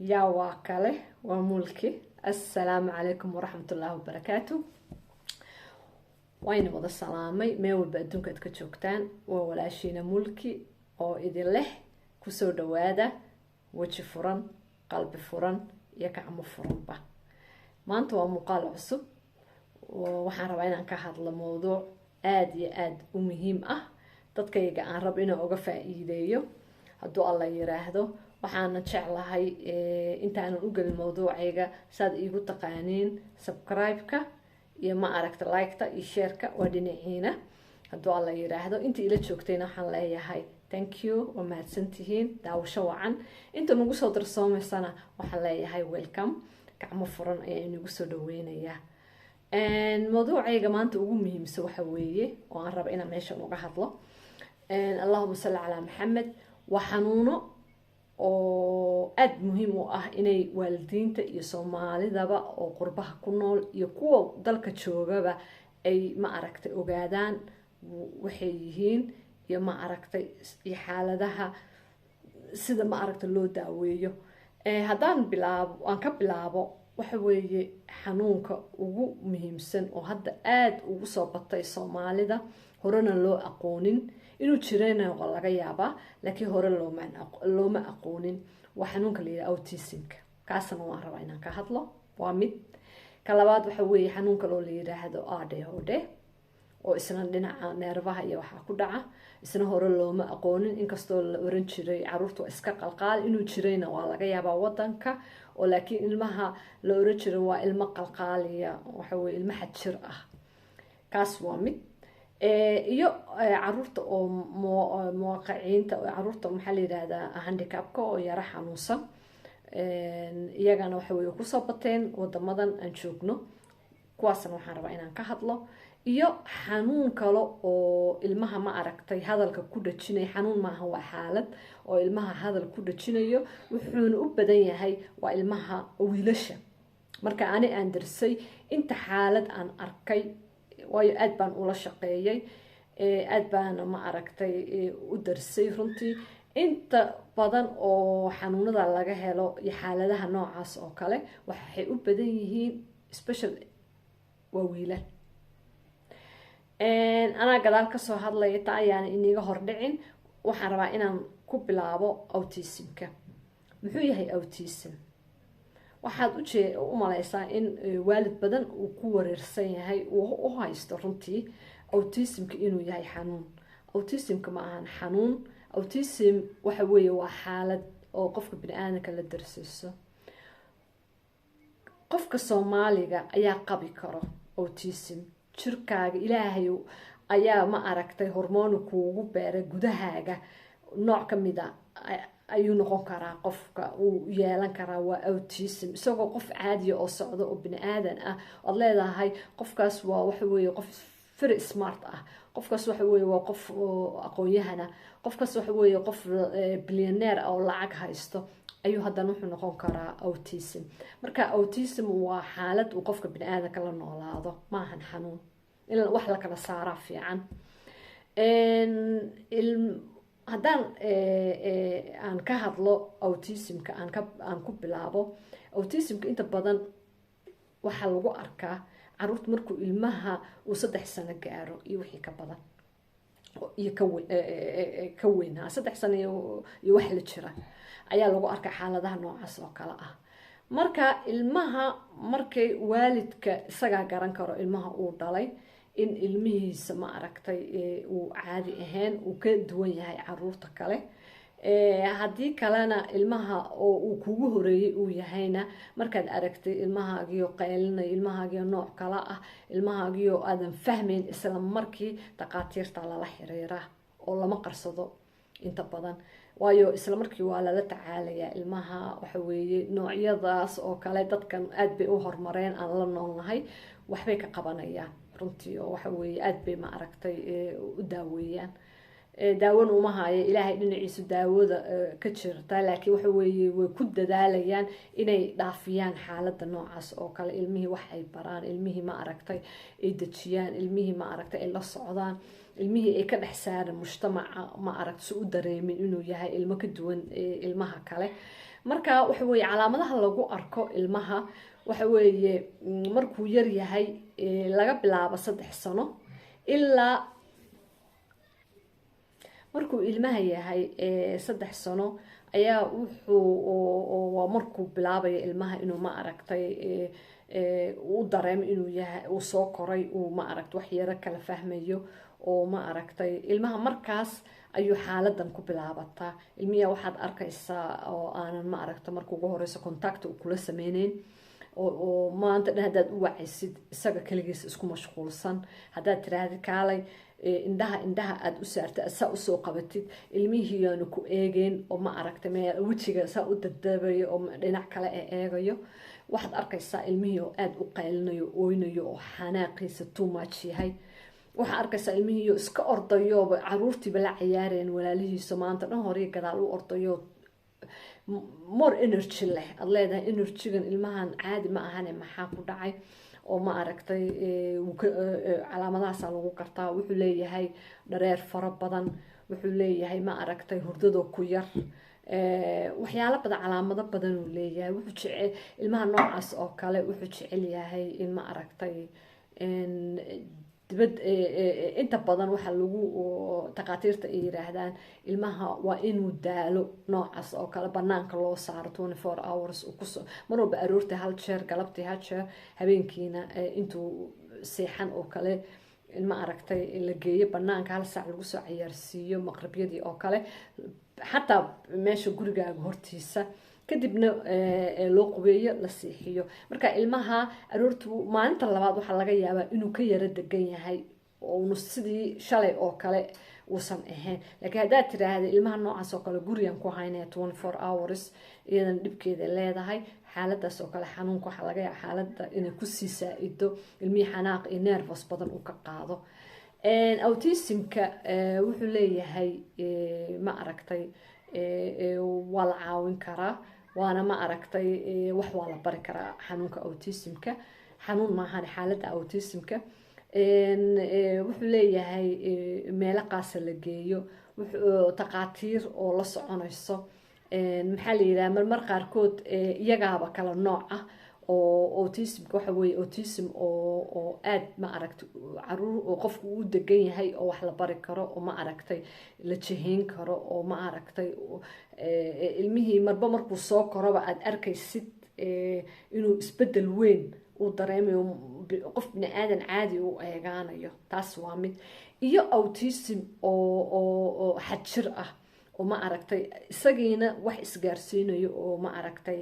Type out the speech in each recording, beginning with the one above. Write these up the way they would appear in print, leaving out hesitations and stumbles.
Yaa waa kale, waa Mulki. Assalaamu calaykum waraxmatullaahi wabarakaatu. Wayna wada salaamay meel walba adduunka aad ka joogtaan. Waa walaashiina Mulki oo idin leh kusoo dhawaada weji furan, qalbi furan iyo gacmo furanba. Maanta waa muuqaal cusub. Waxaan rabaa inaan ka hadlo mowduuc aada iyo aada u muhiim ah, dadkayga aan rabo inaan uga faa-iideeyo hadduu Alla yiraahdo. Waxaana jeclahay intaanan u gelin mowduucayga, saad iigu taqaaniin, subscribe-ka iyo, ma aragta, like-ta iyo share-ka waa dhinaciina hadduu Alla yiraahdo. Inta ila joogtayna waxaan leeyahay thank you, waa mahadsantihiin, daawasho wacan. Inta nagu soo darsoomaysana waxaan leeyahay welcome, gacmo furan ayaa inagu soo dhaweynayaa. Mawduucayga maanta ugu muhiimsan waxa weeye oo aan raba inaan meeshan uga hadlo, allahuma salli calaa Maxamed, waa xanuuno oo aada muhiim u ah inay waalidiinta iyo Soomaalidaba oo qurbaha ku nool iyo kuwa dalka joogaba ay, ma aragtay, ogaadaan waxay yihiin iyo, ma aragtay, iyo xaaladaha sida, ma aragtay, loo daaweeyo. Haddaan bilaabo, aan ka bilaabo, waxa weeye xanuunka ugu muhiimsan oo hadda aada ugu soo batay Soomaalida, horena loo aqoonin. Inuu jirayna waa laga yaabaa, laakiin hore looma aqoonin. Waa xanuunka la yidhaha autismka. Kaasna waan rabaa inaan ka hadlo. Waa mid ka labaad. Waxa weeye xanuun kaloo la yidhaahdo ADHD, oo isna dhinaca neerfaha iyo waxaa ku dhaca. Isna hore looma aqoonin, inkastoo la oran jiray caruurta waa iska qalqaal. Inuu jirayna waa laga yaabaa wadanka oo, laakiin ilmaha la oran jiray waa ilmo qalqaaliya, waxa weye ilmo xadjir ah. Kaas waa mid. Iyo caruurta oo muwaqaciinta, caruurta, maxaa la yidhahdaa, handicapka oo yaro xanuunsan, iyagana waxa weye kusoo bateen wadamadan aan joogno. Kuwaasna waxaan rabaa inaan ka hadlo. Iyo xanuun kale oo ilmaha, ma aragtay, hadalka ku dhajinayo. Xanuun maaha, waa xaalad oo ilmaha hadal ku dhajinayo. Wuxuuna u badan yahay waa ilmaha wiilasha. Marka ani aan darsay inta xaalad aan arkay, waayo aad baan ula shaqeeyay, aad baana, ma aragtay, u darsay runtii, inta badan oo xanuunada laga helo iyo xaaladaha noocaas oo kale waxay u badan yihiin special waa wiilal. Anaa gadaal kasoo hadlaya, taa ayaana iniga hordhicin. Waxaan rabaa inaan ku bilaabo autismka. Muxuu yahay autism? Waxaad u maleysaa in waalid badan uu ku wareersan yahay, uu u haysto runtii autismka inuu yahay xanuun. Autismka ma ahan xanuun. Autism waxa weeye waa xaalad oo qofka bini aadamka la darsayso. Qofka Soomaaliga ayaa qabi karo autism. Jirkaaga Ilaahay ayaa, ma aragtay, hormooni kuugu beeray gudahaaga. Nooc ka mid a ayuu noqon karaa, qofka uu yeelan karaa waa autism, isagoo qof caadiya oo socdo oo bini aadan ah oad leedahay qofkaas waa, waxa weeye, qof very smart ah, qofkaas waxa weeye waa qof aqoon-yahana, qofkaas waxa weeye qof billionaire ah oo lacag haysto, ayuu haddana wuxuu noqon karaa autism. Marka autism waa xaalad uu qofka bini aadanka la noolaado, maahan xanuun. In wax la kala saaraa fiican. Haddaan aan ka hadlo autismka, aan ku bilaabo autismka, inta badan waxaa lagu arkaa caruurta markuu ilmaha uu 3 sano gaaro iyo wixii ka badan iyo ka weynaa. 3 sano iyo wax la jira ayaa lagu arkaa xaaladaha noocaas oo kale ah. Marka ilmaha markay waalidka isagaa garan karo ilmaha uu dhalay in ilmihiisa, ma aragtay, uu caadi ahayn, uu ka duwan yahay caruurta kale. Haddii kalena ilmaha oo uu kugu horeeyey uu yahayna, markaad aragtay ilmahaagiio qaylinayo, ilmahaagiio nooc kala ah, ilmahaagiio aadan fahmayn, isla markii dhaqaatiirta lala xiriira oo lama qarsado inta badan, waayo isla markii waa lala tacaalayaa ilmaha. Waxa weeye noocyadaas oo kale dadkan aad bay u horumareen aan la noolnahay, waxbay ka qabanayaan runtii, oo waxa weeye aad bay, ma aragtay, u daaweeyaan. Daawana uma hayo, Ilaahay dhinaciisu daawada ka jirta, laakiin waxa weeye way ku dadaalayaan inay dhaafiyaan xaaladda noocaas oo kale. Ilmihii wax ay baraan, ilmihii, ma aragtay, ay dejiyaan, ilmihii, ma aragtay, ay la socdaan. Ilmihii ay ka dhex saaran mujtamaca, ma aragt, si u dareemin inuu yahay ilmo ka duwan ilmaha kale. Marka waxa weeye calaamadaha lagu arko ilmaha waxa weeye markuu yar yahay, laga bilaabo 3 sano ilaa markuu ilmaha yahay 3 sano ayaa wuxuu waa markuu bilaabayo ilmaha inuu, ma aragtay, u dareemo inuu yahay uu soo koray, uu, ma aragtay, wax yaro kala fahmayo oo, ma aragtay, ilmaha markaas ayuu xaaladan ku bilaabataa. Ilmiha waxaad arkaysaa oo aanan, ma aragta, marka ugu horeyso contact uu kula sameyneyn, oo maanta dhan haddaad u wacaysid isaga keligiis isku mashquulsan. Haddaad tirahdid "kaalay", indhaha aada u saartid, saa usoo qabatid, ilmihii aanu ku eegeen oo, ma aragtay, meel wejiga saa u dabdabayo oo dhinac kale ee eegayo. Waxaad arkaysaa ilmihii oo aada u qaylinayo, oynayo oo xanaaqiisa too much yahay. Waxaa arkaysaa ilmihii oo iska ordayoba, caruurtiiba la cayaareen, walaalihiisa maanta dhan horiyo gadaal u ordayo, more energy leh. Aada leedahay energygan ilmahan caadi ma ahane, maxaa ku dhacay? Oo, ma aragtay, calaamadahaasa lagu gartaa. Wuxuu leeyahay dhareer fara badan, wuxuu leeyahay, ma aragtay, hurdadoo ku yar, waxyaalo badan, calaamado badan uu leeyahay. Wuxuu jecel ilmaha noocaas oo kale, wuxuu jecel yahay in, ma aragtay, dibad. Inta badan waxaa lagu takhaatiirta ay yiraahdaan ilmaha waa inuu daalo noocaas oo kale banaanka loo saaro 24 hours kusoo mar walba, aroortii hal jeer, galabtii hal jeer, habeenkiina intuu seexan oo kale, ma aragtay, la geeyo banaanka, hal saac lagu soo cayaarsiiyo, maqribyadii oo kale, xataa meesha gurigaaga hortiisa, kadibna loo qubeeyo, la seexiyo. Marka ilmaha aroortu maalinta labaad waxaa laga yaabaa inuu ka yaro degan yahay oonu sidii shalay oo kale uusan ahayn. Laakiin haddaad tiraahda ilmaha noocaas oo kale gurigan ku haynaya 24 hours, iyadana dhibkeeda leedahay. Xaaladaas oo kale xanuunka waxaa laga yaaba xaaladda inay kusii saa-ido, ilmihii xanaaq iyo nervous badan uu ka qaado. Autismka wuxuu leeyahay, ma aragtay, waa la caawin karaa, waana, ma aragtay, wax waa la bari karaa. Xanuunka autismka xanuun maahan, xaaladda autismka wuxuu leeyahay meelo qaasa la geeyo, takhaatiir oo la soconayso. Maxaa la yidhaha, marmar qaarkood iyagaaba kala nooc ah oo autismka waxa weeye autism oo aad, ma aragtay, caruur oo qofku uu degan yahay oo wax la bari karo oo, ma aragtay, la jihayn karo oo, ma aragtay, ilmihii marba markuu soo koroba aada arkaysid inuu isbedel weyn uu dareemayo, qof bini aadan caadi u eegaanayo. Taas waa mid. Iyo autism oo xadjir ah oo, ma aragtay, isagiina wax isgaarsiinayo oo, ma aragtay,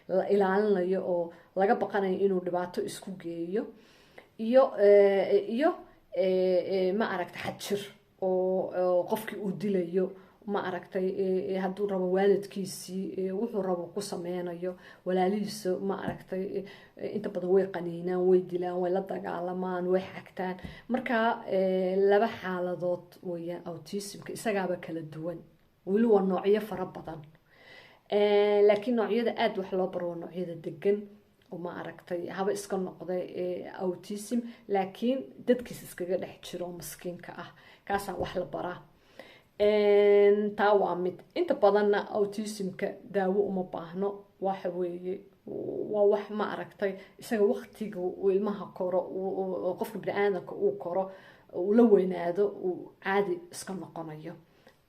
la ilaalinayo oo laga baqanayo inuu dhibaato isku geeyo, iyo ma aragtay, xadjir oo qofkii uu dilayo, ma aragtay, hadduu rabo waalidkiisii wuxuu rabo ku sameynayo, walaalihiisa, ma aragtay, inta badan way qaniinaan, way dilaan, way la dagaalamaan, way xagtaan. Marka laba xaaladood weeyaan autismka, isagaaba kala duwan, weli waa noocyo fara badan, laakiin noocyada aada wax loo baro waa noocyada degan oo, ma aragtay, haba iska noqday autism laakiin dadkiis iskaga dhex jiro oo maskiinka ah, kaasaa wax la baraa. Taa waa mid. Inta badanna autismka daawo uma baahno. Waxa weeye waa wax, ma aragtay, isaga waqtiga uu ilmaha koro, qofka bini-aadamka uu koro, uu la weynaado, uu caadi iska noqonayo.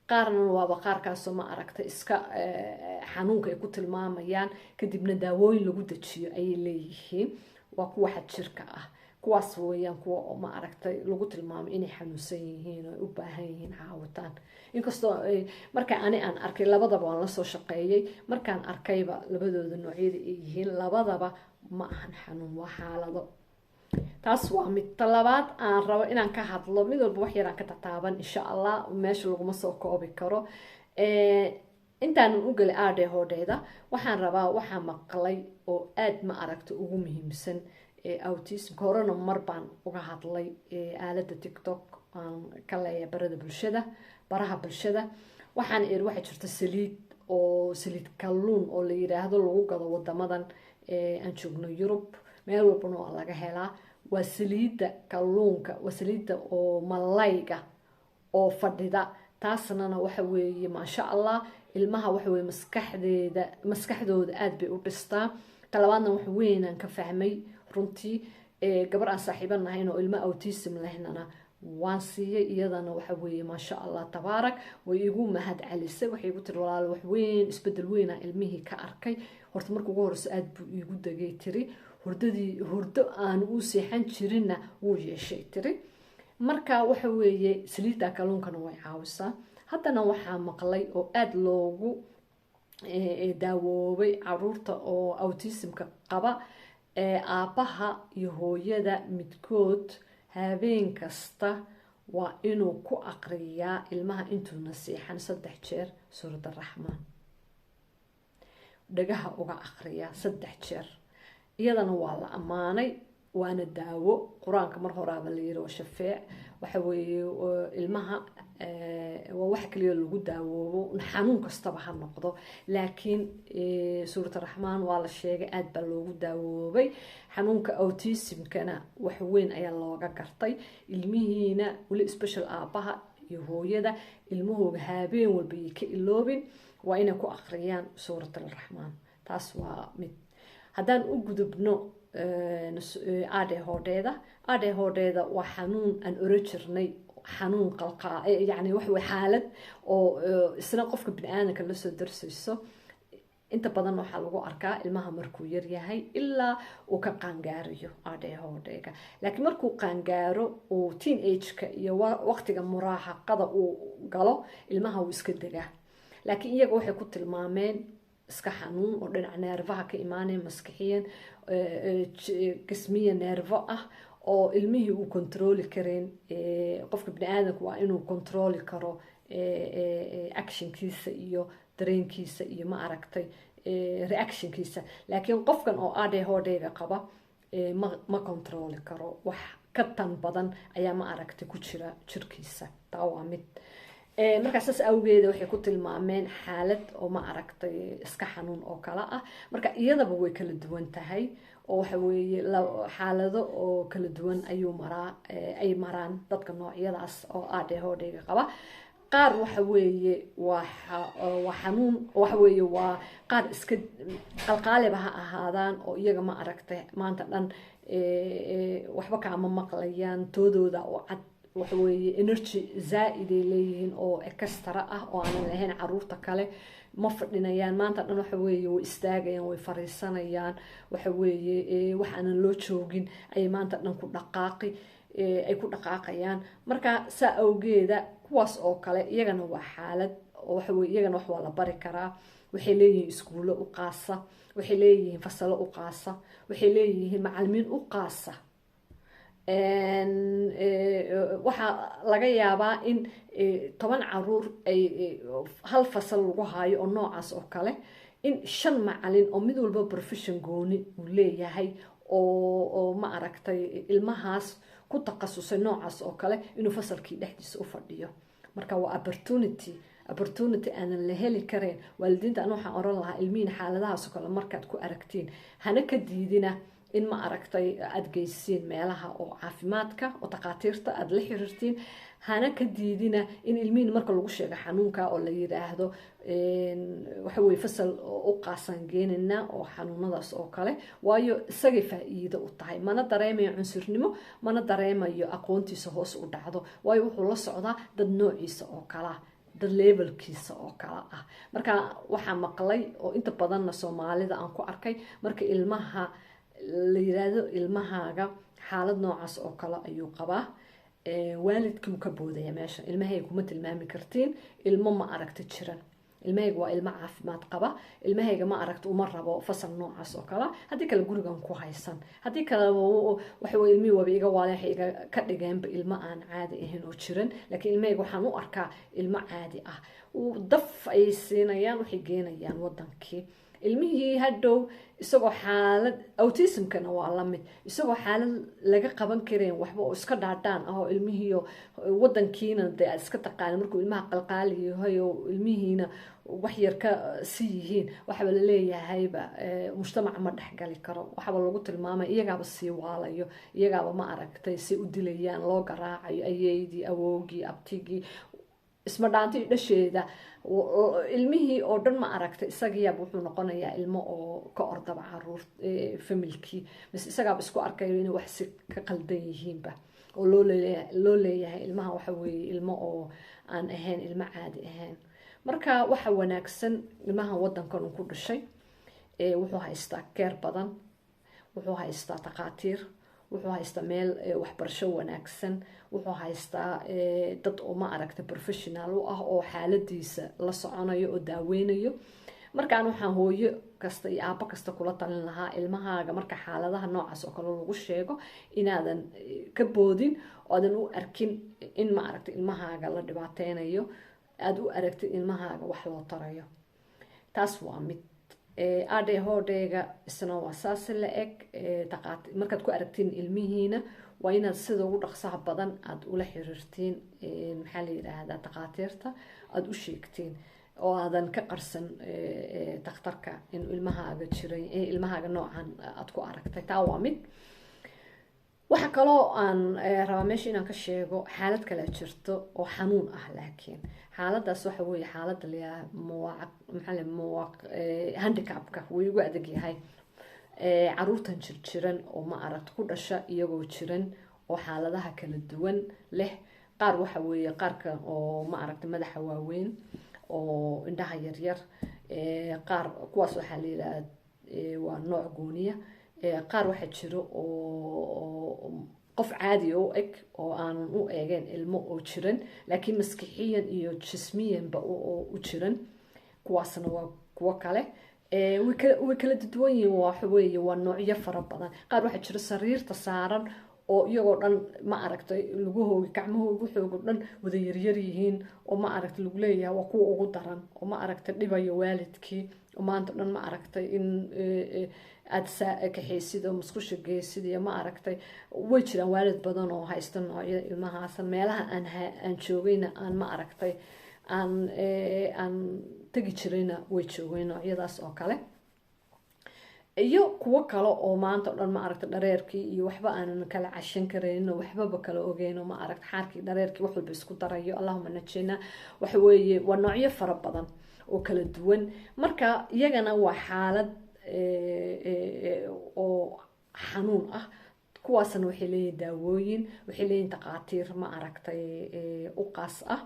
Qaarna waaba qaarkaasoo, ma aragtay, iska xanuunka ay ku tilmaamayaan, kadibna daawooyin lagu dejiyo ayay leeyihiin. Waa kuwa xadjirka ah kuwaas weeyaan, kuwa oo, ma aragtay, lagu tilmaamay inay xanuunsan yihiin oo ay u baahan yihiin caawitaan. Inkastoo marka ani aan arkay labadaba, waan lasoo shaqeeyay, markaan arkayba labadooda noocyada ay yihiin, labadaba ma ahan xanuun, waa xaalado. Taas waa mid. Ta labaad aan rabo inaan ka hadlo, mid walba wax yaraan ka tataaban insha Allah, meesha laguma soo koobi karo. Intaanan u gelin ADHD-da, waxaan rabaa waxaa maqlay oo aada, ma aragta, ugu muhiimsan autismka. Horena mar baan uga hadlay aaladda TikTok aan ka leeyahay, barada bulshada, baraha bulshada. Waxaan iri waxaa jirta saliid oo saliid kalluun oo la yiraahdo, lagu gado wadamadan aan joogno, Yurub, meel walbana waa laga helaa. Waa saliidda kalluunka, waa saliidda oo malayga. oo fadhida. Taasnana waxa weeye, maasha Allah, ilmaha waxa weye maskaxdeeda, maskaxdooda aada bay u dhistaa. Talabaadna, wax weynaan ka fahmay runtii, gabar aan saaxiiba nahayn oo ilmo autism lehnana waan siiyey. Iyadana waxa weeye, maasha Allah tabaarak, way igu mahad celisay. Waxay igu tiri: "Walaal, wax weyn, isbedel weynaa ilmihii ka arkay. Horta marka ugu horeyso aada buu iigu degay," tiri. "Hurdadii hurdo aan u seexan jirinna wuu yeeshay," tiri. Marka waxa weeye, saliidda kalluunkana way caawisaa. Haddana waxaa maqlay oo aada loogu daawoobay caruurta oo autismka qaba, aabbaha iyo hooyada midkood habeen kasta waa inuu ku aqriyaa ilmaha intuuna seexan 3 jeer Suurat Araxmaan, dhagaha uga aqriyaa 3 jeer. Iyadana waa la ammaanay, waana daawo. Qur-aanka mar horaaba la yiri waa shafeec. Waxa weeye, ilmaha waa wax kaliya lagu daawoobo, xanuun kastaba ha noqdo, laakiin Suurat Araxmaan waa la sheegay aada baa loogu daawoobay. Xanuunka autismkana wax weyn ayaa looga gartay. Ilmihiina weli special aabbaha iyo hooyada ilmahooga habeen walba yay ka iloobin, waa inay ku aqriyaan Suurat Alraxmaan. Taas waa mid. Haddaan u gudubno ADHD-da, ADHD-da waa xanuun aan oro jirnay, xanuun qalqaa, yani waxa wey xaalad oo isna qofka bini aadamka lasoo darsayso. Inta badan waxaa lagu arkaa ilmaha markuu yaryahay ilaa uu ka qaangaarayo ADHD-ga, laakiin markuu qaangaaro uu teen age-ka iyo waqtiga muraahaqada uu galo, ilmaha wuu iska degaa. Laakiin iyaga waxay ku tilmaameen iska xanuun oo dhinaca neerfaha ka imaanaya, maskixiyan, jismiya, neerfo ah oo ilmihii uu controli kareen. Qofka bini aadamka waa inuu controli karo actionkiisa iyo dareenkiisa iyo, ma aragtay, reactionkiisa, laakiin qofkan oo ADHD-ga qaba ma controli karo. Wax ka tan badan ayaa, ma aragtay, ku jira jirkiisa. Taa waa mid. Markaa saas awgeeda waxay ku tilmaameen xaalad oo, ma aragtay, iska xanuun oo kale ah. Marka iyadaba way kala duwan tahay oo waxa weeye xaalado oo kala duwan ayuu maraa, ay maraan dadka noocyadaas oo ADHD-ga qaba. Qaar waxa weeye waa xanuun, waxa weeye waa qaar iska qalqaaliba ha ahaadaan oo iyaga, ma aragtay, maanta dhan waxba kaama maqlayaan, toodooda oo cad. Waxa weeye energy zaa-iday leeyihiin oo extra ah oo aanan lahayn caruurta kale. Ma fadhinayaan maanta dhan, waxa weeye way istaagayaan, way fariisanayaan. Waxa weeye wax aanan loo joogin ayay maanta dhan ku dhaqaaqi, ay ku dhaqaaqayaan. Marka saa awgeeda kuwaas oo kale iyagana waa xaalad oo waxa weye iyagana wax waa la bari karaa. Waxay leeyihiin iskuulo u qaasa, waxay leeyihiin fasalo u qaasa, waxay leeyihiin macalimiin u qaasa. Waxaa laga yaabaa in 10 caruur ay hal fasal lagu haayo oo noocaas oo kale, in shan macalin oo mid walba profession gooni uu leeyahay oo, ma aragtay, ilmahaas ku takhasusay noocaas oo kale inuu fasalkii dhexdiisa u fadhiyo. Marka waa opportunity aanan la heli karayn. Waalidiinta an waxaan oran lahaa, ilmihiin xaaladahaas oo kale markaad ku aragtiin, hana ka diidina in, ma aragtay, aada geysiin meelaha oo caafimaadka oo takhaatiirta aada la xiriirtiin. Hana ka diidina in ilmihiin marka lagu sheego xanuunka oo la yiraahdo waxa weye fasal u qaasan geenina oo xanuunadaas oo kale, waayo isagay faa-iido u tahay. Mana dareemayo cunsurnimo, mana dareemayo aqoontiisa hoos u dhacdo, waayo wuxuu la socdaa dad noociisa oo kalea, dad levelkiisa oo kale ah. Marka waxaa maqlay oo inta badanna Soomaalida aan ku arkay, marka ilmaha la yiraahdo ilmahaaga xaalad noocaas oo kale ayuu qabaa, waalidkii wuu ka boodaya meesha: "Ilmahayga kuma tilmaami kartiin ilmo, ma aragta, jiran. Ilmahayga waa ilmo caafimaad qaba. Ilmahayga, ma aragta, uma rabo fasal noocaas oo kale. Haddii kale gurigan ku haysan, haddii kale waxa weye ilmihii waaba iga waaleen, waxay iga ka dhigeenba ilmo aan caadi ahayn oo jiran, laakiin ilmahayga waxaan u arkaa ilmo caadi ah." Daf ayay siinayaan, waxay geenayaan wadankii ilmihii. Hadhow isagoo xaalad autismkana waa lamid, isagoo xaalad laga qaban karayn waxba oo iska dhaadhaan ah oo ilmihiio wadankiina dee aad iska taqaana, markuu ilmaha qalqaali yahay oo ilmihiina wax yar ka si yihiin, waxaaba laleeyahayba mujtamaca ma dhexgali karo. Waxaaba lagu tilmaamay iyagaaba sii waalayo, iyagaaba, ma aragtay, si u dilayaan, loo garaacayo ayeydii, awoogii, abtigii, isma dhaanti dhasheeda, ilmihii oo dhan, ma aragtay. Isagiyaaba wuxuu noqonayaa ilmo oo ka ordaba caruur familkii, mise isagaaba isku arkayo inay wax si ka qaldan yihiinba, oo loo leeyahay ilmaha waxa weeye ilmo oo aan ahayn ilmo caadi ahayn. Marka waxa wanaagsan, ilmaha wadankan uu ku dhashay wuxuu haystaa care badan, wuxuu haystaa takhaatiir, wuxuu haystaa meel waxbarasho wanaagsan, wuxuu haystaa dad oo, ma aragta, professional u ah oo xaaladiisa la soconayo oo daaweynayo. Markaan waxaan hooyo kasta iyo aabbo kasta kula talin lahaa, ilmahaaga marka xaaladaha noocaas oo kale lagu sheego, inaadan ka boodin oo aadan u arkin in, ma aragta, ilmahaaga la dhibaateynayo, aada u aragtid ilmahaaga wax loo tarayo. Taas waa mid. ADHD-ga isna waa saas la eg. Markaad ku aragtiin ilmihiina, waa inaad sida ugu dhaqsaha badan aada ula xiriirtiin, maxaa la yidhaahdaa, takhaatiirta, aada u sheegtiin oo aadan ka qarsan takhtarka in ilmahaaga jiray, ilmahaaga noocan aada ku aragtay. Taa waa mid. Waxa kaloo aan rabaa meesha inaan ka sheego, xaalad kale jirto oo xanuun ah, laakiin xaaladaas waxa weeye xaaladda layaha muwaaq, maxaa la muwaaq, handicapka wuu igu adag yahay. Caruurtan jirjiran oo, ma aragta, ku dhasha iyagoo jiran oo xaaladaha kala duwan leh. Qaar waxa weeye qaarka oo, ma aragta, madaxa waaweyn oo indhaha yaryar, qaar kuwaas waxaa la yidhaha waa nooc gooniya. Qaar waxaa jiro oo qof caadi u eg oo aanan u eegeen ilmo oo jiran, laakiin maskixiyan iyo jismiyanba u jiran. Kuwaasna waa kuwo kale, way kala duwan yihiin. Waxa weeye waa noocyo fara badan. Qaar waxaa jiro sariirta saaran oo iyagoo dhan, ma aragtay, lugahooga, gacmahooga, waxooga dhan wada yaryar yihiin, oo, ma aragtay, lagu leeyahay waa kuwa ugu daran oo, ma aragtay, dhibayo waalidkii, oo maanta dhan, ma aragtay, in aada saa kaxaysid oo musqusha geysid iyo, ma aragtay. Way jiraan waalid badan oo haysta noocyada ilmahaasan. Meelaha aan joogayna, aan, ma aragtay, aan tegi jirayna, way joogeen noocyadaas oo kale iyo kuwo kale oo maanta o dhan, ma aragta, dhareerkii iyo waxba aanan kala cashan karaynin oo waxbaba kala ogeyn oo, ma aragta, xaarkii, dhareerkii, wax walba isku darayo. Allahuma najina. Waxa weeye waa noocyo fara badan oo kala duwan. Marka iyagana waa xaalad oo xanuun ah. Kuwaasna waxay leeyihin daawooyin, waxay leeyihin takhaatiir, ma aragtay, u qaas ah,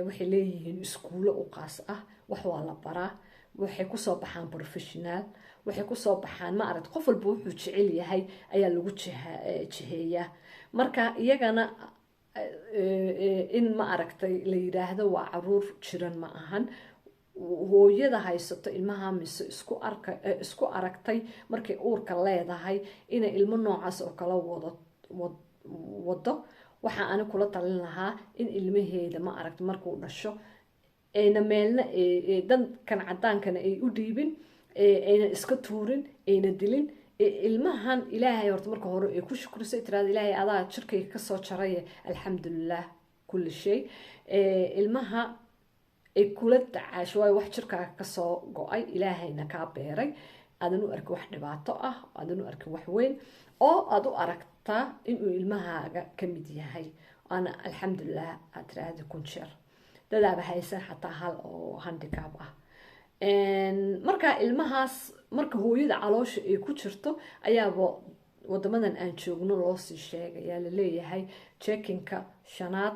waxay leeyihiin iskuulo u qaas ah, wax waa la baraa, waxay kusoo baxaan professional, waxay kusoo baxaan, ma aragta, qof walba wuxuu jecel yahay ayaa lagu jiheeyaa. Marka iyagana in, ma aragtay, la yidhaahdo waa caruur jiran ma ahan. Hooyada haysato ilmaha mise isku aragtay markay uurka leedahay inay ilmo noocaas oo kala wado wado, waxaa ani kula talin lahaa in ilmaheeda, ma aragta, markuu dhasho ayna meelna dadkan cadaankana ay u dhiibin, ayna iska tuurin, ayna dilin ilmahan. Ilaahay horta marka hore ay ku shukriso, tiraada: "Ilaahay adaa jirkayga kasoo jaraye, alxamdulilah kulli shay." Ilmaha ay kula tacaasho, waayo wax jirkaaga kasoo go-ay, Ilaahayna kaa beeray, aadan u arkin wax dhibaato ah, aadan u arkin wax weyn, oo aada u aragtaa inuu ilmahaaga ka mid yahay. Waana alxamdulilah aad tiraahda kun jeer. Dadaaba haysan xataa hal oo handicap ah. Marka ilmahaas marka hooyada caloosha ay ku jirto ayaaba wadamadan aan joogno loosii sheegaya, laleeyahay checkinka shanaad,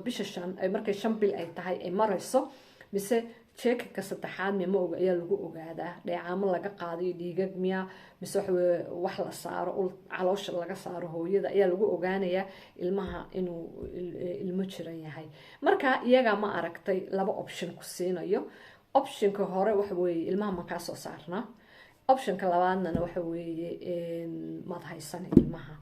bisha shan, markay 5 bil ay tahay ay marayso, mise checkinka saddexaad, mima oga, ayaa lagu ogaadaa. Dheecaamo laga qaadayo, dhiigag miya, mise waxaweye wax la saaro, caloosha laga saaro hooyada, ayaa lagu ogaanayaa ilmaha inuu ilmo jiran yahay. Marka iyagaa, ma aragtay, laba option ku siinayo. Optionka hore waxa weeye ilmaha ma kaa soo saarnaa, optionka labaadnana waxa weeye maad haysana ilmaha.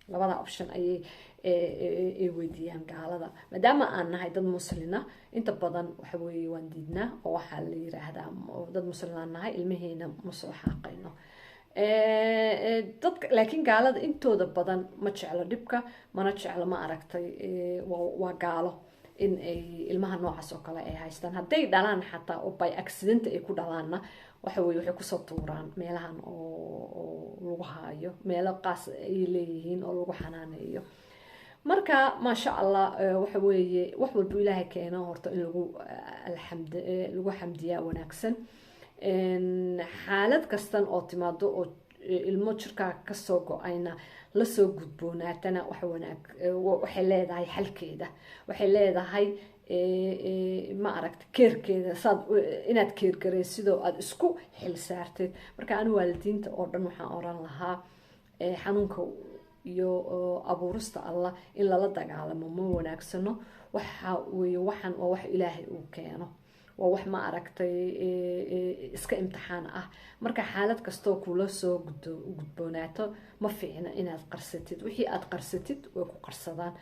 Labada option ayay ay weydiiyaan gaalada. Maadaama aan nahay dad muslina, inta badan waxa weeye waan diidnaa, oo waxaa la yiraahdaa dad muslimaan nahay, ilmihiina ma soo xaaqayno dadka. Laakiin gaalada intooda badan ma jeclo dhibka, mana jeclo, ma aragtay, waa gaalo in ay ilmaha noocaas oo kale ay haystaan. Hadday dhalaan xataa oo by accident ay ku dhalaanna, waxa weye waxay kusoo tuuraan meelahan oo lagu haayo, meelo qaas ay leeyihiin oo lagu xanaaneeyo. Marka maasha Allah, waxa weeye wax walba Ilaahay keeno horta in lagu alxamd lagu xamdiyaa wanaagsan. Xaalad kastan oo timaado oo ilmo jirkaa kasoo go-ayna lasoo gudboonaatana, wax wanaag waxay leedahay xalkeeda, waxay leedahay, ma aragta, care-keeda saad inaad care-gareysidoo aada isku xil saarteed. Marka ani waalidiinta oo dhan waxaan oran lahaa, xanuunka iyo abuurista Allah in lala dagaalamo ma wanaagsano. Waxa weeye waxan waa wax Ilaahay uu keeno, waa wax, ma aragtay, iska imtixaan ah. Marka xaalad kastoo kula soo gudboonaato, ma fiicna inaad qarsatid. Wixii aad qarsatid way ku qarsadaan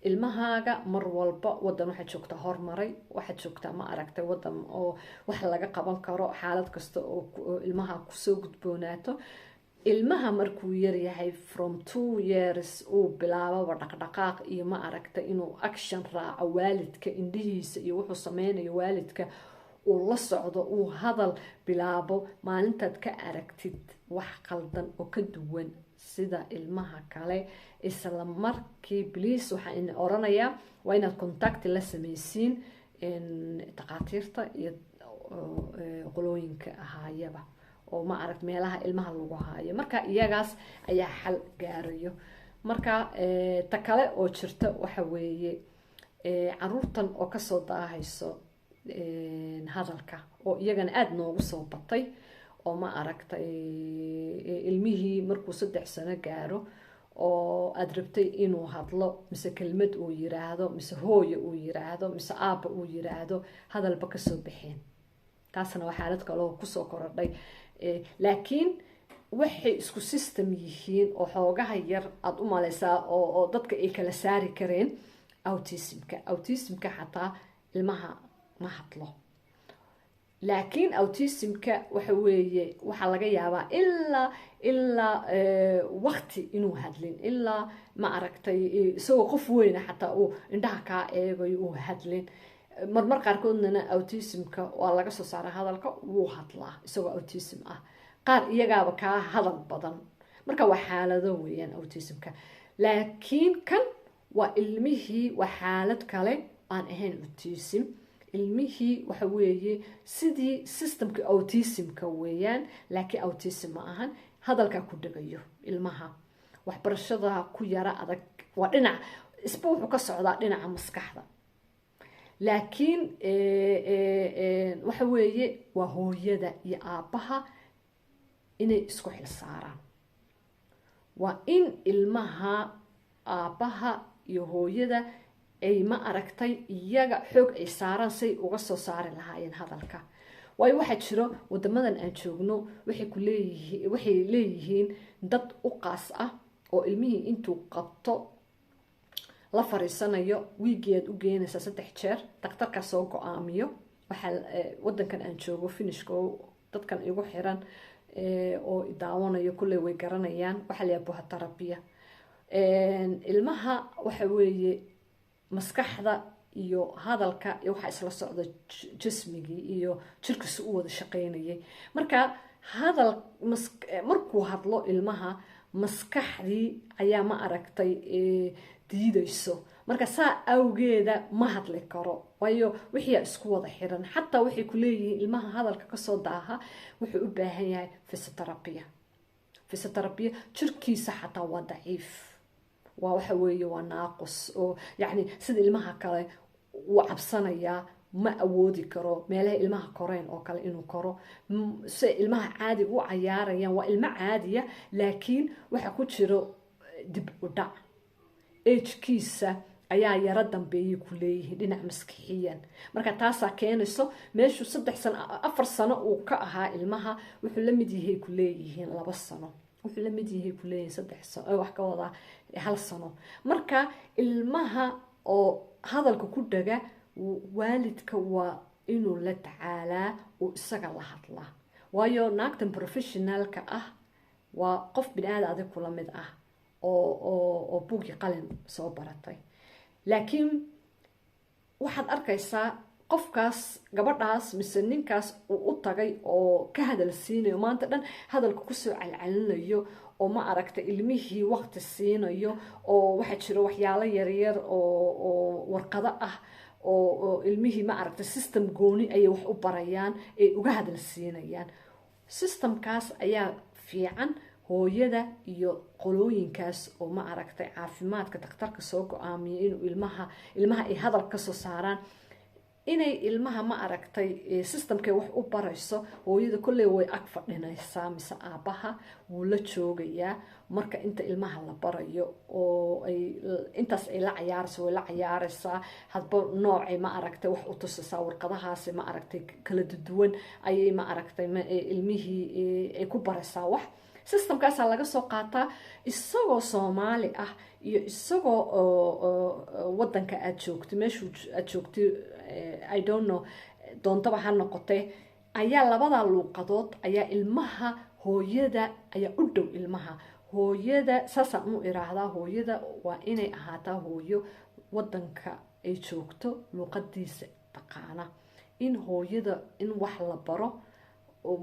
ilmahaaga mar walba. Wadan waxaad joogtaa hormaray, waxaad joogtaa, ma aragtay, wadan oo wax laga qaban karo xaalad kasta oo ilmaha kusoo gudboonaato. Ilmaha markuu yaryahay, from 2 years uu bilaababa dhaqdhaqaaq iyo, ma aragta, inuu action raaco waalidka, indhihiisa iyo wuxuu sameynayo waalidka uu la socdo, uu hadal bilaabo, maalintaad ka aragtid wax qaldan oo ka duwan sida ilmaha kale, isla markii please waxaa ina oranayaa waa inaad contact la sameysiin dhakhaatiirta iyo qolooyinka ahaayaba oo, ma aragt, meelaha ilmaha lagu haayo. Marka iyagaas ayaa xal gaarayo. Marka ta kale oo jirta waxa weeye caruurtan oo kasoo daahayso hadalka, oo iyagana aada noogu soo batay, oo, ma aragtay, ilmihii markuu 3 sano gaaro oo aada rabtay inuu hadlo, mise kelmad uu yiraahdo, mise hooyo uu yiraahdo, mise aabba uu yiraahdo, hadalba kasoo baxeen. Taasna waa xaalad kaloo kusoo korodhay. Laakiin waxay isku system yihiin oo xoogaha yar aada u maleysaa oo dadka ay kala saari kareen autismka. Autismka xataa ilmaha ma hadlo, laakiin autismka waxa weeye waxaa laga yaabaa ilaa waqti inuu hadlin, ilaa, ma aragtay, isagoo qof weyna xataa uu indhaha kaa eegayo uu hadlin. Marmar qaarkoodnana autismka waa laga soo saara hadalka, wuu hadlaa isagoo autism ah. Qaar iyagaaba kaa hadal badan. Marka waa xaalado weeyaan autismka, laakiin kan waa ilmihii waa xaalad kale aan ahayn autism. Ilmihii waxa weeye sidii systemka autismka weeyaan, laakiin autism ma ahan. Hadalkaa ku dhegayo ilmaha, waxbarashada ku yara adag, waa dhinac isba wuxuu ka socdaa dhinaca maskaxda. Laakiin waxa weeye waa hooyada iyo aabbaha inay isku xilsaaraan. Waa in ilmaha aabbaha iyo hooyada ay, ma aragtay, iyaga xoog ay saaraan say uga soo saari lahaayeen hadalka. Waayo waxaa jiro wadamadan aan joogno waxay ku leeyihiin, waxay leeyihiin dad u qaas ah oo ilmihii intuu qabto la fariisanayo. Wiigiaad u geenaysaa 3 jeer, daktarkaa soo go-aamiyo. Waxaa wadankan aan joogo, Finishka, oo dadkan igu xiran oo daawanayo kulley way garanayaan, waxaa la yaha puhuterapia. Ilmaha waxa weeye maskaxda iyo hadalka iyo waxaa isla socda jismigii iyo jirkiisu u wada shaqeynayay. Marka hadal markuu hadlo ilmaha, maskaxdii ayaa, ma aragtay, diidayso. Marka saa awgeeda ma hadli karo, waayo wixiyaa isku wada xiran. Xataa waxay ku leeyihiin ilmaha hadalka kasoo daaha wuxuu u baahan yahay fysiotherapy. Fysiotherapy, jirkiisa xataa waa daciif, waa waxa weeye waa naaqus, oo yacni sida ilmaha kale wuu cabsanayaa, ma awoodi karo meelaha ilmaha koreen oo kale inuu koro, si ilmaha caadiga u cayaarayaan. Waa ilmo caadiya, laakiin waxa ku jiro dib u dhac, age-kiisa ayaa yaro dambeeyay ku leeyihiin dhinac maskixiyan. Marka taasaa keenayso meeshuu 3 sano, 4 sano uu ka ahaa ilmaha, wuxuu la mid yahay ku leeyihiin 2 sano, wuxuu la mid yahay ku leeyihiin 3 sano, wax ka wadaa. 1 sano. Marka ilmaha oo hadalka ku dhaga, waalidka waa inuu la tacaalaa uu isaga la hadlaa, waayo naagtan professionalka ah waa qof bini aadan adig kula mid ah oo buugi qalin soo baratay. Laakiin waxaad arkaysaa qofkaas, gabadhaas mise ninkaas uu u tagay oo ka hadal siinayo, maanta dhan hadalka kusoo calcalinayo oo, ma aragta, ilmihii waqti siinayo, oo waxaa jiro waxyaalo yaryar oo warqado ah oo ilmihii, ma aragta, system gooni ayay wax u barayaan, ay uga hadal siinayaan. Systemkaas ayaa fiican. Hooyada iyo qolooyinkaas oo, ma aragtay, caafimaadka dhakhtarka soo go-aamiya inuu ilmaha ay hadal kasoo saaraan, inay ilmaha, ma aragtay, systemkay wax u barayso, hooyada kolley way ag fadhinaysaa mise aabbaha wuu la joogayaa. Marka inta ilmaha la barayo oo ay intaas ay la cayaarayso, way la cayaaraysaa, hadba noocay, ma aragtay, wax u tusaysaa. Warqadahaasi, ma aragtay, kala duwan ayay, ma aragtay, ilmihii ay ku baraysaa. Wax systemkaasaa laga soo qaataa, isagoo Soomaali ah iyo isagoo wadanka aada joogtay, meeshuu aada joogtay, I don't know, doontaba ha noqotee, ayaa labada luuqadood ayaa ilmaha, hooyada ayaa u dhow ilmaha. Hooyada saasaan u iraahdaa, hooyada waa inay ahaataa hooyo wadanka ay joogto luuqadiisa taqaana. In hooyada in wax la baro,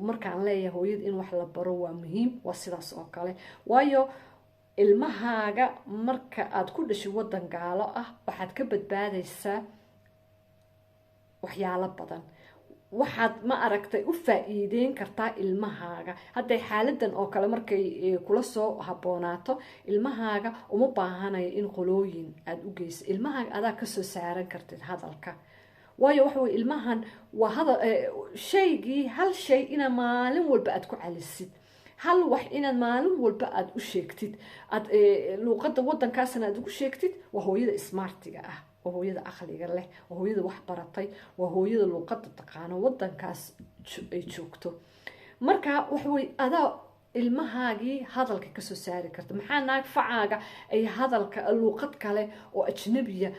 markaan leeyahay hooyada in wax la baro waa muhiim, waa sidaas oo kale, waayo ilmahaaga marka aada ku dhashay wadan gaalo ah waxaad ka badbaadaysaa waxyaalo badan. Waxaad, ma aragtay, u faa-iideyn kartaa ilmahaaga hadday xaaladan oo kale markay kula soo habboonaato. Ilmahaaga uma baahanayo in qolooyin aada u geyso, ilmahaaga adaa kasoo saaran kartid hadalka, waayo waxa weye ilmahan waa hadal shaygii, hal shay inaad maalin walba aada ku calisid, hal wax inaad maalin walba aada u sheegtid, aad luuqadda wadankaasna aada ugu sheegtid. Waa hooyada smartiga ah, waa hooyada aqliga leh, waa hooyada wax baratay, waa hooyada luuqadda taqaano wadankaas ay joogto. Marka waxaweye adaa ilmahaagii hadalka kasoo saari karta. Maxaa naag facaaga ay hadalka luuqad kale oo ajnabiya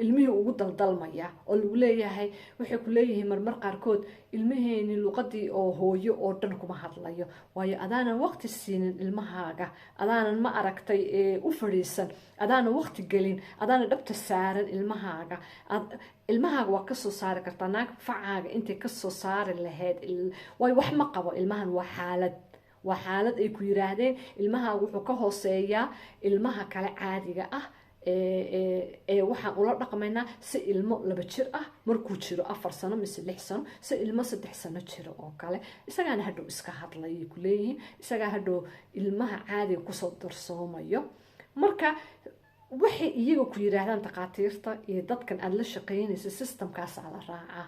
ilmihii ugu daldalmaya oo lagu leeyahay? Waxay ku leeyihiin marmar qaarkood, ilmaheeni luuqadii oo hooyo oo dhan kuma hadlayo. Waayo adaanan waqti siinin ilmahaaga, adaanan, ma aragtay, u fadhiisan, adaanan waqti gelin, adaanan dhabta saaran ilmahaaga. Ilmahaaga waa kasoo saari kartaa naag facaaga intay kasoo saari lahayd, waayo wax ma qabo ilmahan. Waa xaalad, waa xaalad ay ku yiraahdeen ilmahaaga wuxuu ka hooseeyaa ilmaha kale caadiga ah, ee waxaan ula dhaqmaynaa si ilmo 2 jir ah markuu jiro 4 sano mise 6 sano, si ilmo 3 sano jiro oo kale. Isagaana hadhow iska hadlayay kuleeyihiin, isagaa hadhow ilmaha caadiga kusoo darsoomayo. Marka waxay iyaga ku yiraahdaan takhaatiirta iyo dadkan aada la shaqeynaysa, systemkaasaa la raacaa.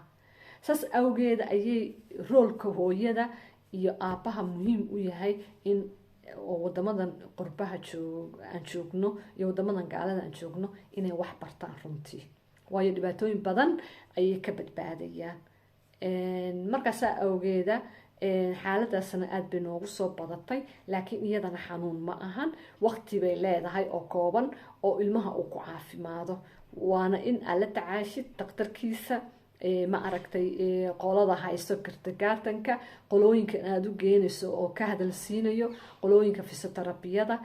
Saas awgeeda ayay roolka hooyada iyo aabbaha muhiim u yahay in oo wadamadan qurbaha joog aan joogno iyo wadamadan gaalada aan joogno inay wax bartaan runtii, waayo dhibaatooyin badan ayay ka badbaadayaan. Markaasaa awgeeda xaaladaasna aada bay noogu soo badatay, laakiin iyadana xanuun ma ahan, waqti bay leedahay oo kooban oo ilmaha uu ku caafimaado. Waana in aad la tacaashid daktarkiisa, ma aragtay, qolada haysto kindergartenka, qolooyinka aada u geenayso oo ka hadalsiinayo, qolooyinka fysioterapiyada,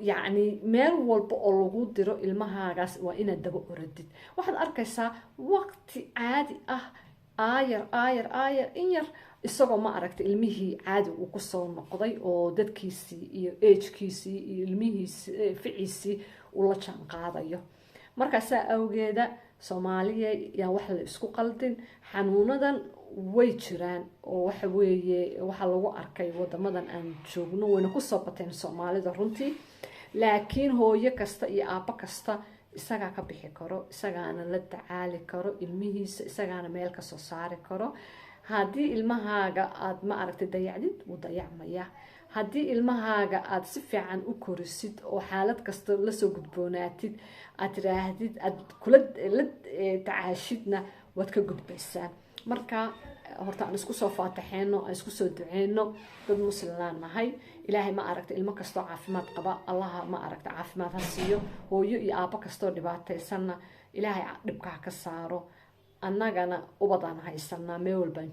yacni meel walba oo lagu diro ilmahaagaas waa inaad daba oradid. Waxaad arkaysaa waqti caadi ah, aayar aayar aayar, in yar isagoo, ma aragtay, ilmihii caadi uu kusoo noqday oo dadkiisii iyo agekiisii iyo ilmihiisi ficiisii uu la jaan qaadayo. Markaasaa awgeeda, Soomaaliya, yaan wax la isku qaldin. Xanuunadan way jiraan oo waxa weeye waxaa lagu arkay wadamadan aan joogno, wayna kusoo bateen Soomaalida runtii, laakiin hooyo kasta iyo aabbo kasta isagaa ka bixi karo, isagaana la tacaali karo ilmihiisa, isagaana meel kasoo saari karo. Haddii ilmahaaga aada, ma aragtay, dayacdid, wuu dayacmaya. Haddii ilmahaaga aada si fiican u korisid oo xaalad kasta lasoo gudboonaatid, aad tiraahdid, aad kula la tacaashidna, waad ka gudbaysaa. Marka Horta aan isku soo faataxeyno, aan isku soo duceyno. Dad muslimaan nahay. Ilaahay, ma aragta, ilmo kastoo caafimaad qaba Allaha, ma aragta, caafimaad ha siiyo. Hooyo iyo aabbo kastoo dhibaataysanna Ilaahay dhibka ha ka saaro. Annagana ubadaan haysanaa, meel walbaan,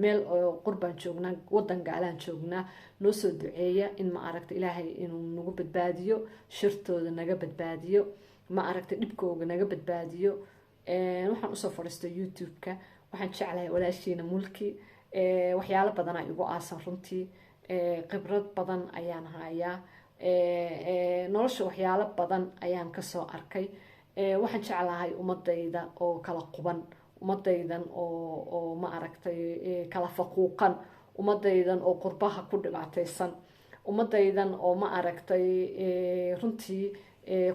meel qurbaan joognaa, wadan gaalaan joognaa. Noo soo duceeya in, ma aragta, Ilaahay inuu nagu badbaadiyo, shirtooda naga badbaadiyo, ma aragta, dhibkooga naga badbaadiyo. Waxaan usoo fadhiistay YouTube-ka, waxaan jeclahay walaashiina Mulki. Waxyaalo badanaa igu aasan runtii, khibrad badan ayaan hayaa, nolosha waxyaalo badan ayaan kasoo arkay. Waxaan jeclahay ummadayda oo kala quban, ummadaydan oo, ma aragtay, kala faquuqan, ummadaydan oo qurbaha ku dhibaataysan, ummadaydan oo, ma aragtay, runtii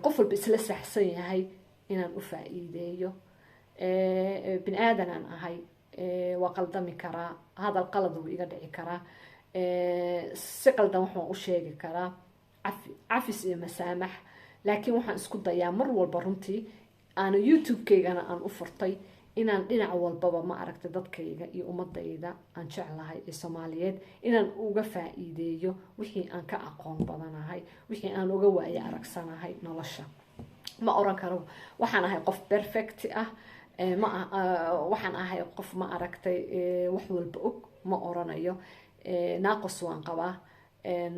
qof walba isla saxsan yahay inaan u faa-iideeyo. Bini aadanaan ahay, waa qaldami karaa, hadal qalad wuu iga dhici karaa, si qaldan waxaan u sheegi karaa. Cafis iyo masaamax. Laakiin waxaan isku dayaa mar walba runtii, aana YouTube-kaygana aan u furtay, inaan dhinac walbaba, ma aragtay, dadkayga iyo ummadayda aan jeclahay ee Soomaaliyeed inaan uga faa-iideeyo wixii aan ka aqoon badanahay, wixii aan uga waayo aragsanahay nolosha. Ma oran karo waxaan ahay qof perfect ah, ma waxaan ahay qof, ma aragtay, wax walba og, ma oranayo. Naaqos waan qabaa,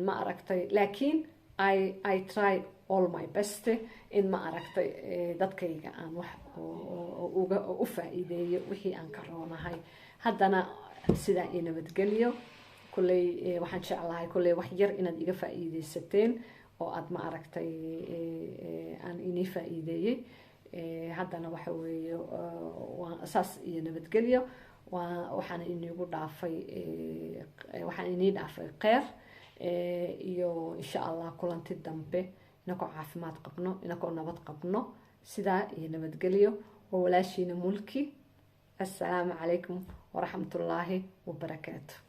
ma aragtay, laakiin I try all my best in, ma aragtay, dadkayga aan wax uga u faa-iideeyo wixii aan ka roonahay. Haddana sidaa io nabadgelyo. Kolley waxaan jeclahay kolley wax yar inaad iga faa-iideysateen oo aad, ma aragtay, aan inii faa-iideeyey. Haddana waxa weeye saas iyo nabadgelyo. Waxaan iniigu dhaafay, waxaan inii dhaafay kheyr iyo insha Allah kulanti dambe, inakoo caafimaad qabno, inakoo nabad qabno. Sidaa iyo nabadgelyo. Waa walaashiina Mulki. Assalaamu calaykum waraxmatullaahi wabarakaatu.